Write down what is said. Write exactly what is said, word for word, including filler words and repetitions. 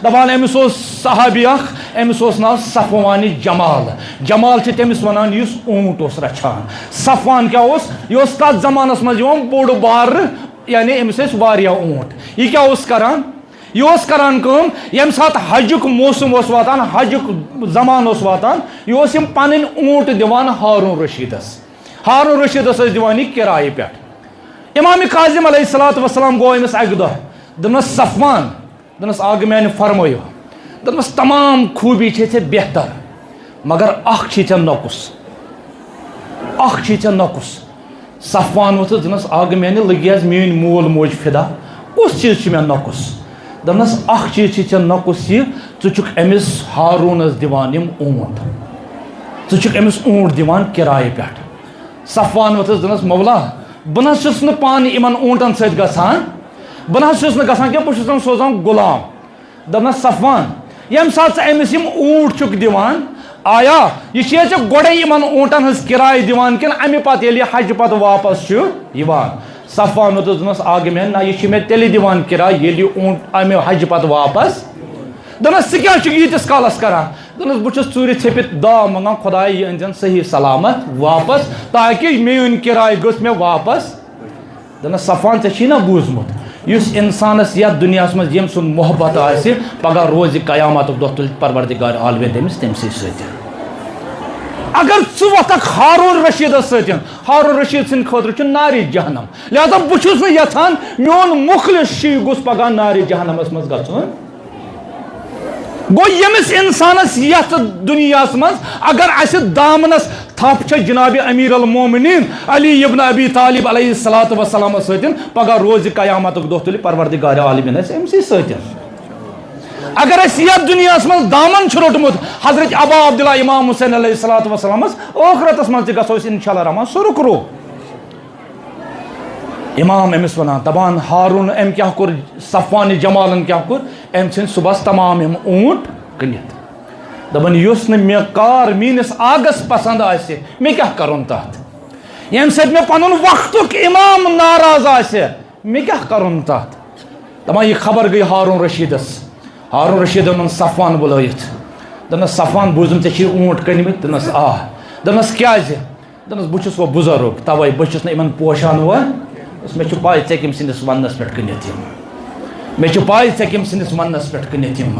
دَپان أمِس اوس صحابی اَکھ، أمِس اوس ناو صفوانِ جمال۔ جمال چھِ تٔمِس وَنان یُس اوٗنٹ اوس رَچھان۔ صفوان کیٛاہ اوس؟ یہِ اوس تَتھ زمانَس منٛز یِوان بوٚڑ بارٕ، یعنی أمِس ٲسۍ واریاہ اوٗنٹ۔ یہِ کیٛاہ اوس کَران؟ یہِ اوس کَران کٲم، ییٚمہِ ساتہٕ حجُک موسم اوس واتان، حجُک زمانہٕ اوس واتان، یہِ اوس یِم پَنٕنۍ اوٗنٹ دِوان ہارون رشیٖدَس۔ ہارون رشیٖدَس ٲسۍ دِوان یہِ کِرایہِ پٮ۪ٹھ۔ امام کاظم علیہ الصلوۃ والسلام گوٚو أمِس اَکہِ دۄہ، دوٚپنَس، صفوان، دوٚپنَس، آ گہٕ میٛانہِ فرمٲیِو۔ دوٚپنَس، تمام خوٗبی چھے ژےٚ بہتر، مگر اَکھ چھی ژےٚ نۄقُص، اَکھ چھی ژےٚ نۄقُص۔ صفوان ووٚتھُس، دوٚپنَس، آ گہٕ میٛانہِ لٔگۍ حظ میٛٲنۍ مول موج فدا، کُس چیٖز چھُ مےٚ نۄقُص؟ دوٚپنَس، اَکھ چیٖز چھی ژےٚ نۄقُص یہِ، ژٕ چھُکھ أمِس ہارونَس دِوان یِم اوٗنٹ، ژٕ چھُکھ أمِس اوٗنٹ دِوان کِرایہِ پٮ۪ٹھ۔ صفوان ووٚتھُس، دوٚپنَس، مولا، بہٕ نہ حظ چھُس نہٕ پانہٕ یِمَن اوٗنٹَن سۭتۍ گژھان، بہٕ نہ حظ چھُس نہٕ گژھان کینٛہہ، بہٕ چھُس زَن سوزان غلام۔ دوٚپنَس، صفوان، ییٚمہِ ساتہٕ ژٕ أمِس یِم اوٗنٹ چھُکھ دِوان، آیا یہِ چھُ ژےٚ گۄڈَے یِمَن اوٗنٹَن ہٕنٛز کِراے دِوان کِنہٕ اَمہِ پَتہٕ ییٚلہِ یہِ حجہِ پَتہٕ واپَس چھُ یِوان؟ صفوان ووٚتھُس، دوٚپنَس، آ گہٕ میٛانہِ، نہ، یہِ چھُ مےٚ تیٚلہِ دِوان کِراے ییٚلہِ یہِ اوٗنٹ اَمہِ حجہِ پَتہٕ واپَس۔ دوٚپنَس، ژٕ کیٛاہ چھُکھ ییٖتِس کالَس کَران؟ دوٚپنَس، بہٕ چھُس ژوٗرِ ژھیٚپِتھ دعا منٛگان، خۄدایا، یہِ أنۍزٮ۪ن صحیح سلامت واپَس، تاکہِ میٛٲنۍ کِراے گٔژھ مےٚ واپَس۔ دوٚپنَس، صفوان، ژےٚ چھی نہ بوٗزمُت، یُس اِنسانَس یَتھ دُنیاہَس منٛز ییٚمۍ سُنٛد محبت آسہِ، پگاہ روزِ قیامتُک دۄہ تُلہِ پروردگار عالمین تٔمِس تٔمۍ سٕے سۭتۍ۔ اگر ژٕ وۄتھکھ ہارون رشیٖدَس سۭتۍ، ہارون رشیٖد سٕنٛدِ خٲطرٕ چھُ نارِ جہنم، لہذا بہٕ چھُس نہٕ یَژھان میون مُخلص شی گوٚژھ پگاہ نارِ جہنمَس منٛز گژھُن۔ گوٚو، ییٚمِس اِنسانَس یَتھ دُنیاہَس منٛز اگر اَسہِ دامنَس تھپھ چھےٚ جناب امیر المومنین علی ابن ابی طالب علیہ الصلوۃ والسلامَس سۭتۍ، پگاہ روزِ قیامتُک دۄہ تُلہِ پروردگار عالمین اَسہِ أمۍ سٕے سۭتۍ۔ اگر اَسہِ یَتھ دُنیاہَس منٛز دامن چھُ روٚٹمُت حضرت ابا عبداللہ امام حسین علیہ الصلوۃ والسلامَس، ٲخرتَس منٛز تہِ گژھو أسۍ انشاءاللہ الرحمن سُہ رُک رو۔ امام أمِس وَنان، دَپان، ہارون أمۍ کیٛاہ کوٚر، صفوانِ جمالَن کیٛاہ کوٚر؟ أمۍ ژھٕنۍ صُبحَس تمام یِم اوٗنٹ کٕنِتھ۔ دَپان، یُس نہٕ مےٚ کار میٛٲنِس آگَس پسنٛد آسہِ، مےٚ کیٛاہ کَرُن تَتھ؟ ییٚمہِ سۭتۍ مےٚ پَنُن وقتُک امام ناراض آسہِ، مےٚ کیٛاہ کَرُن تَتھ؟ دَپان، یہِ خبر گٔے ہارون رشیٖدَس۔ ہارون رشیٖدَن اوٚن صفوان بُلٲیِتھ۔ دوٚپنَس، صفوان، بوٗزُم ژےٚ چھی اوٗنٹ کٕنمٕتۍ؟ دوٚپنَس، آ۔ دوٚپنَس، کیٛازِ؟ دوٚپنَس، بہٕ چھُس وۄنۍ بُزرگ، تَوَے بہٕ چھُس نہٕ یِمَن پوشان وۄنۍ۔ دوٚپنَس، مےٚ چھُ پَے ژےٚ کٔمۍ سٕنٛدِس وَننَس پٮ۪ٹھ کٕنِتھ یِم۔ مےٚ چھُ پَے ژےٚ کٔمۍ سٕنٛدِس وَننَس پٮ۪ٹھ کٕنِتھ یِم۔